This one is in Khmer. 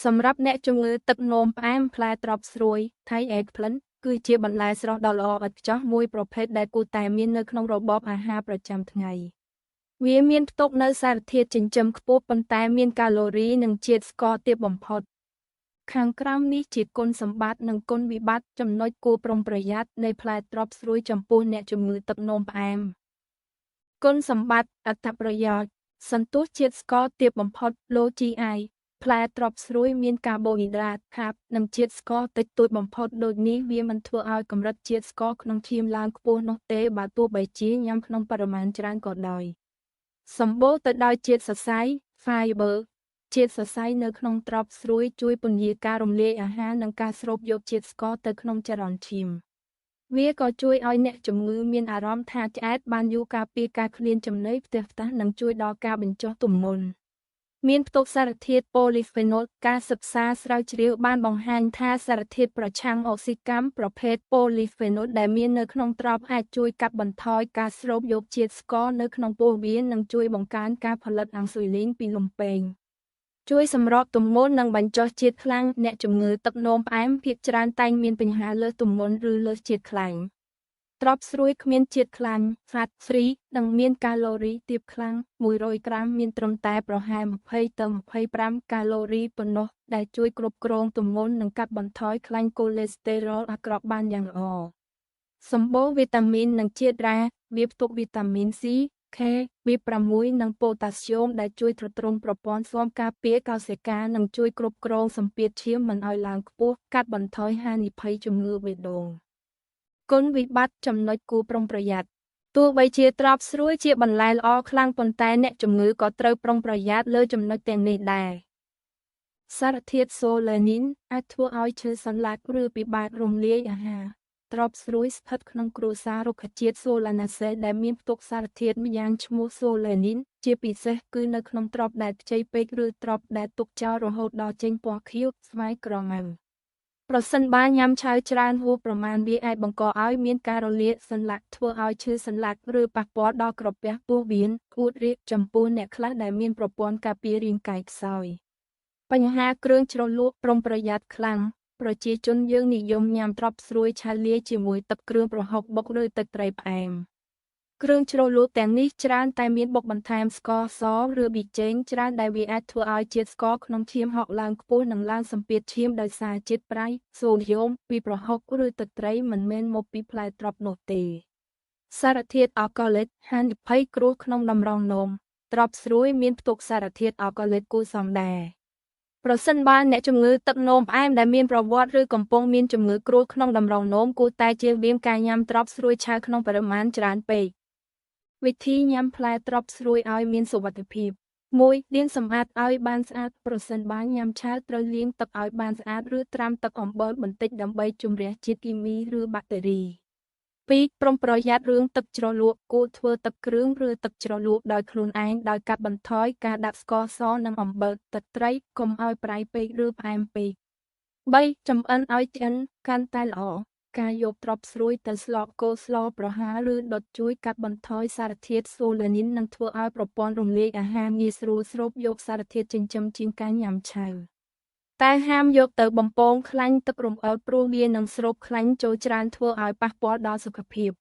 សម្រាប់អ្នកជំងឺទឹកនោមផ្អែមផ្លែត្រប់ស្រួយ Thai eggplant គឺជាបន្លែស្រស់ដ៏ល្អឥតខ្ចោះមួយប្រភេទដែលគួរតែមាននៅក្នុងរបបអាហារប្រចាំថ្ងៃវាមានផ្ទុកនូវសារធាតុចិញ្ចឹមខ្ពស់ប៉ុន្តែមានកាឡូរីនិងជាតិស្ករទាបបំផុតខាងក្រោមនេះជាគុណសម្បត្តិនិងគុណវិបត្តិចំណុចគួរប្រុងប្រយ័ត្ននៃផ្លែត្រប់ស្រួយចំពោះអ្នកជំងឺទឹកនោមផ្អែមគុណសម្បត្តិអត្ថប្រយោជន៍សន្ទុះជាតិស្ករទាបបំផុត Low GI ផ្លែត្រប់ស្រួយមានកាបូអ៊ីដ្រាតខាបនិងជាតិស្ករតិចតួចបំផុតដូចនេះវាមិនធ្វើឲ្យកម្រិតជាតិស្ករក្នុងឈាមឡើងខ្ពស់នោះទេបើទោះបីជាញ៉ាំក្នុងបរិមាណច្រើនក៏ដោយសម្បូរទៅដោយជាតិសរសៃ Fiber ជាតិសរសៃនៅក្នុងត្រប់ស្រួយជួយពន្យាការរំលាយអាហារនិងការស្រូបយកជាតិស្ករទៅក្នុងចរន្តឈាមវាក៏ជួយឲ្យអ្នកជំងឺមានអារម្មណ៍ថាឆ្អែតបានយូរការពារការឃ្លានចំណីផ្ទះផ្តាស់និងជួយដល់ការបញ្ចុះទម្ងន់មានផ្ទុកសារធាតុប៉ូលីហ្វេណុលការសិក្សាស្រាវជ្រាវបានបង្ហាញថាសារធាតុប្រឆាំងអុកស៊ីកម្មប្រភេទប៉ូលីហ្វេណុលដែលមាននៅក្នុងត្រប់អាចជួយកាត់បន្ថយការស្រូបយកជាតិស្ករនៅក្នុងពោះវៀននិងជួយបង្កើនការផលិតអាំងស៊ុយលីនពីលំពែងជួយសម្របទម្ងន់និងបញ្ចុះជាតិខ្លាញ់អ្នកជំងឺទឹកនោមផ្អែមភាគច្រើនតែងមានបញ្ហាលើសទម្ងន់ឬលើសជាតិខ្លាញ់ត្រប់ស្រួយគ្មានជាតិខ្លាញ់ fat free និងមានកាឡូរីទាបខ្លាំង100ក្រាមមានត្រឹមតែប្រហែល20ទៅ25កាឡូរីប៉ុណ្ណោះដែលជួយគ្រប់គ្រងទម្ងន់និងកាត់បន្ថយខ្លាញ់កូលេស្តេរ៉ុលអាក្រក់បានយ៉ាងល្អសម្បូរវីតាមីននិងជាតិរ៉ែវាផ្ទុកវីតាមីន C K B6 និងប៉ូតាស្យូមដែលជួយទ្រទ្រង់ប្រព័ន្ធស៊ាំការពារកោសិកានិងជួយគ្រប់គ្រងសម្ពាធឈាមមិនឲ្យឡើងខ្ពស់កាត់បន្ថយហានិភ័យជំងឺបេះដូងគុណវិបត្តិចំណុចគួរប្រុងប្រយ័ត្នទោះបីជាត្រប់ស្រួយជាបន្លែល្អខ្លាំងប៉ុន្តែអ្នកជំងឺក៏ត្រូវប្រុងប្រយ័ត្នលើចំណុចទាំងនេះដែរសារធាតុសូឡានីនអាចធ្វើឲ្យឈឺសន្លាក់ឬពិបាករំលាយអាហារត្រប់ស្រួយស្ថិតក្នុងគ្រួសាររុក្ខជាតិសូឡាណាសេដែលមានផ្ទុកសារធាតុម្យ៉ាងឈ្មោះសូឡានីនជាពិសេសគឺនៅក្នុងត្រប់ដែលខ្ចីពេកឬត្រប់ដែលទុកចោលរហូតដល់ចេញពណ៌ខៀវស្វាយក្រមៅប្រសិនបើញ៉ាំឆៅច្រើនហួសប្រមាណវាអាចបង្កឲ្យមានការរលាកសន្លាក់ធ្វើឲ្យឈឺសន្លាក់ឬប៉ះពាល់ដល់ក្រពះពោះវៀនក្អួតរាគចំពោះអ្នកខ្លះដែលមានប្រព័ន្ធការពាររាងកាយខ្សោយបញ្ហាគ្រឿងជ្រលក់ប្រុងប្រយ័ត្នខ្លាំងប្រជាជនយើងនិយមញ៉ាំត្រប់ស្រួយឆាលាយជាមួយទឹកគ្រឿងប្រហុកបុកឬទឹកត្រីផ្អែមគ្រឿងជ្រលក់ទាំងនេះច្រើនតែមានបុកបន្ថែមស្ករសឬប៊ីចេងច្រើនដែលវាអាចធ្វើឲ្យជាតិស្ករក្នុងឈាមហក់ឡើងខ្ពស់និងឡើងសម្ពាធឈាមដោយសារជាតិប្រៃសូដ្យូមពីប្រហុកឬទឹកត្រីមិនមែនមកពីផ្លែត្រប់នោះទេសារធាតុអាល់កូឡិតហានិភ័យគ្រោះក្នុងតម្រងនោមត្រប់ស្រួយមានផ្ទុកសារធាតុអាល់កូឡិតគួរសមដែរប្រសិនបើអ្នកជំងឺទឹកនោមផ្អែមដែលមានប្រវត្តិឬកំពុងមានជំងឺគ្រួសក្នុងតម្រងនោមគួរតែជៀសវាងការញ៉ាំត្រប់ស្រួយឆៅក្នុងបរិមាណច្រើនពេកវិធីញ៉ាំផ្លែត្រប់ស្រួយឲ្យមានសុវត្ថិភាព1លាងសម្អាតឲ្យបានស្អាតប្រសិនបើញ៉ាំឆៅត្រូវលាងទឹកឲ្យបានស្អាតឬត្រាំទឹកអំបិលបន្តិចដើម្បីជម្រះជាតិគីមីឬបាក់តេរី2ប្រុងប្រយ័ត្នរឿងទឹកជ្រលក់គួរធ្វើទឹកគ្រឿងឬទឹកជ្រលក់ដោយខ្លួនឯងដោយកាត់បន្ថយការដាក់ស្ករសនិងអំបិលទឹកត្រីកុំឲ្យប្រៃពេកឬផ្អែមពេក3ចម្អិនឲ្យឆ្អិនកាន់តែល្អការយកត្រប់ស្រួយទៅស្លកូរស្លប្រហើរឬដុតជួយកាត់បន្ថយសារធាតុសូឡានីននិងធ្វើឲ្យប្រព័ន្ធរំលាយអាហារងាយស្រួលស្រូបយកសារធាតុចិញ្ចឹមជាងការញ៉ាំឆៅតែហាមយកទៅបំពងខ្លាញ់ទឹករំអិលព្រោះវានឹងស្រូបខ្លាញ់ចូលច្រើនធ្វើឲ្យប៉ះពាល់ដល់សុខភាព។